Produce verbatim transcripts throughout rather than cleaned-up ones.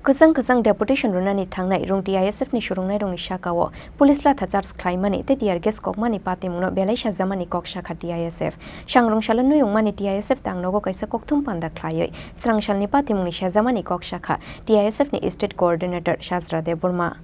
Kwchang kwchang deputation rwnani thangnai rung T I S F ni surungnairokni sakao police latha charge khlaimani tei tear gas kokmani patimungno belai sajamani kok sakha T I S F. Sangrong salo nuyungmani T I S F tangnogo kaisa kokthum panda khlaiwi srangsalni patimungni sajamani kok sakha T I S F ni state coordinator Sajra Debbarma.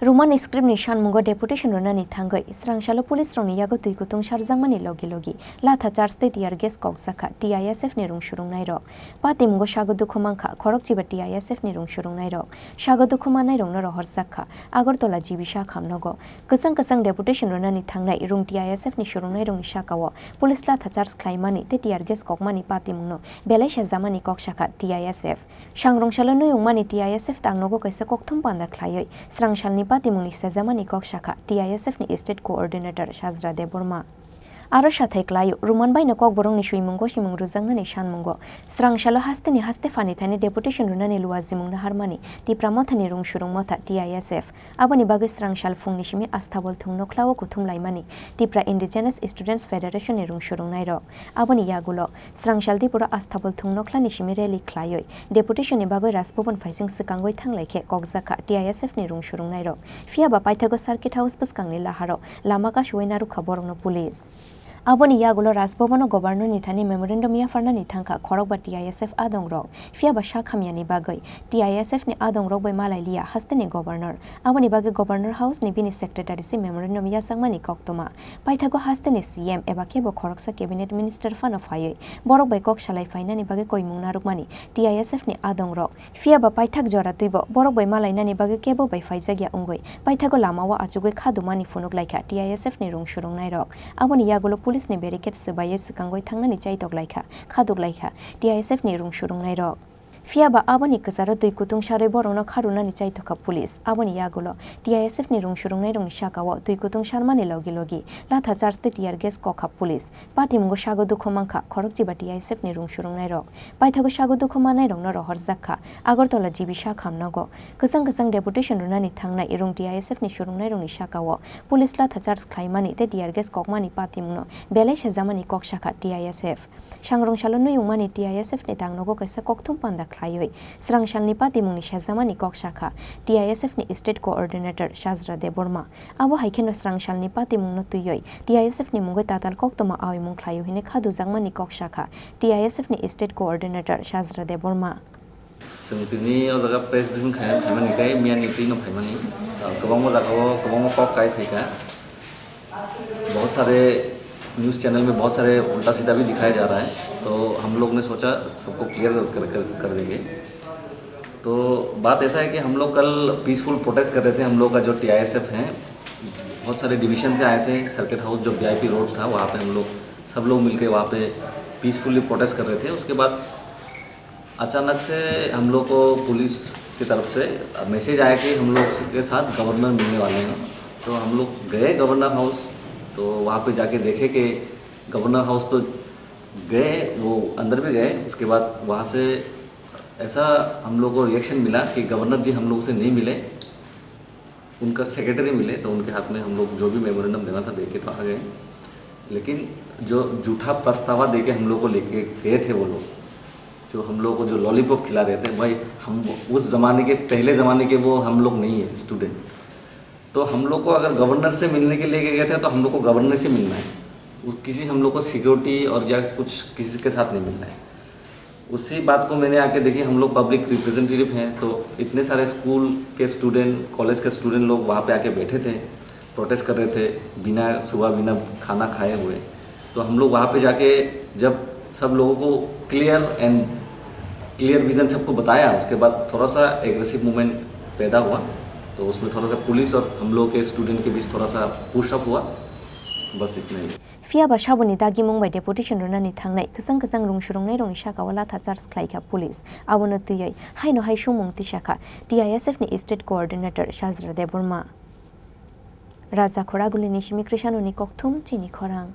Roman script ni sanmungo deputation rwnani thangwi srangsalo police rokni yago twi kutung sarjakmani logi logi latha charge tei tear gas kokjakha T I S F ni rung surungnairok. Patimungo sago dukhu mankha khorokchiba T I S F ni rung surungnairok. Sago dukhu mannairokno rohorjakha Agartala G B sakhamnogo. Kwchang kwchang deputation rwnani thangnai rung T I S F ni surungnairokni sakao police latha charge khlaimani tei tear gas kokmani patimungno belai sajamani kok sakha T I S F. Sangrong salo nuyungmani T I S F tangnogo kaisa kokthum panda khlaiwi srangsalni patimungni sajamani kok sakha T I S F ni state coordinator Sajra Debbarma. Aro sathai klaio, Roman baino kokborokni swimung gosimung rwjaknani sanmungo srang salo hasteni haste phanithani deputation rwnani luajimung naharmani Tipra Mothani rung surung motha T I S F. Aboni bagwi srang sal phungni simi Asthabol thung nokhlao kuthum laimani Tipra Indigenous Students Federation ni rung surungnairok. Aboni yagulo srang sal Tripura Asthabol thung nokhlani simi rally khlaiwi deputation ni bagwi Rajbhavan phaising swkangwi thanglaikhe kokjakha T I S F ni rung surungnairok. Phiyaba paithago Circuit House bwskangni laharo lama kasuwi narwkha borokno police. Aboni yagulo Rajbhavan-o Governor-ni thani memorandum yapharnani thangkha khorokba T I S F adongrok, phiyaba sak hamyani bagwi T I S F-ni adongrok bai malai liya hasteni Governor. Aboni bagwi Governor House-ni bini secretary se memorandum yachakmani koktwma. Paithago hasteni C M eba kebo khoroksa cabinet minister phano phaiwi borok bai kok salai phainani bagwi koimung narwkmani T I S F-ni adongrok. Phiyaba paithak jora twibo borok bai malainani bagwi kebo bai phaijakya wngwi paithago lamao achugwi khadumani phunuk laikha T I S F ni rung surungnairok. Aboni yagulo police ni barricade swbaiwi swkangwi thangnani chaitok laikha, khaduk laikha T I S F ni rung surungnairok. Phiyaba aboni kwcharo twi kutung sarwi borokno kharunani chaitokha police. Aboni yagulo T I S F ni rung surungnairokni sakao twi kutung sarmani logi logi latha charge tei tear gas kokha police. Patimungo sago dukhu mankha khorokchiba T I S F ni rung surungnairok. Paithago sago dukhu mannairokno rohorjakha Agartala G B sakhamnogo. Kwchang kwchang deputation rwnani thangnai rung T I S F ni surungnairokni sakao police latha charge khlaimani tei tear gas kokmani patimungno belai sajamani kok sakha T I S F. Sangrong salo nuyungmani T I S F ni tangnogo kaisa kokthum panda khlaiwi srang salni patimungni sajamani kok sakha T I S F ni state coordinator Sajra Debbarma. Abo hai kheno srang salni patimungno twiwi T I S F ni mungwi tatal koktwma awimung khlaio hwnwi khadujakmani kok sakha T I S F ni state coordinator Sajra Debbarma. Chwng tini o jaga press briefing khai-, khaimani tei miyani twi no phaimani. Ah, kwbangma jagao kwbangma kok kai phaikha. बहुत सारे news channel में बहुत सारे उल्टा सीधा भी दिखाया जा रहा है, तो हम लोग ने सोचा सबको क्लियर कर, कर, कर देंगे। तो बात ऐसा है कि हम लोग कल पीसफुल प्रोटेस्ट कर रहे थे, हम लोग का जो टीआईएसएफ है, बहुत सारे डिवीजन से आए थे। सर्किट हाउस जो वीआईपी रोड था, वहाँ पे हम लोग सब लोग मिलके वहाँ पे पीसफुली प्रोटेस्ट कर रहे थे। उसके बाद अचानक से हम लोग को पुलिस की तरफ से मैसेज आया कि हम लोग के साथ गवर्नर मिलने वाले हैं। तो हम लोग गए गवर्नर हाउस, तो वहाँ पे जाके देखे कि गवर्नर हाउस तो गए, वो अंदर भी गए। उसके बाद वहाँ से ऐसा हम लोग को रिएक्शन मिला कि गवर्नर जी हम लोग से नहीं मिले, उनका सेक्रेटरी मिले, तो उनके हाथ में हम लोग जो भी मेमोरेंडम देना था, दे के तो आ गए। लेकिन जो झूठा पछतावा दे के हम लोग को लेके गए थे वो लोग, जो हम लोग को जो लॉलीपॉप खिला रहे थे, भाई, हम उस ज़माने के, पहले ज़माने के वो हम लोग नहीं है स्टूडेंट। तो हम लोग को अगर गवर्नर से मिलने के लेके गए थे, तो हम लोग को गवर्नर से मिलना है। वो किसी हम लोग को सिक्योरिटी और या कुछ किसी के साथ नहीं मिलना है। उसी बात को मैंने आके देखी, हम लोग पब्लिक रिप्रेजेंटेटिव हैं, तो इतने सारे स्कूल के स्टूडेंट, कॉलेज के स्टूडेंट लोग वहाँ पे आके बैठे थे, प्रोटेस्ट कर रहे थे, बिना, सुबह बिना खाना खाए हुए। तो हम लोग वहाँ पे जाके जब सब लोगों को क्लियर एंड क्लियर विजन सबको बताया, उसके बाद थोड़ा सा एग्रेसिव मूवमेंट पैदा हुआ, तो उसमें थोड़ा सा पुलिस और हम लोग के स्टूडेंट के बीच थोड़ा सा पुशअप हुआ, बस इतना ही। Phiyaba saboni dagimung bai deputation rwnani thangnai kwchang kwchang rung surungnairokni sakao latha charge khlaikha police. Abono twiwi haino hai sumung tisakha T I S F ni state coordinator Sajra Debbarma. Raja Khoragulini simi Krishanoni kokthum chini khorang.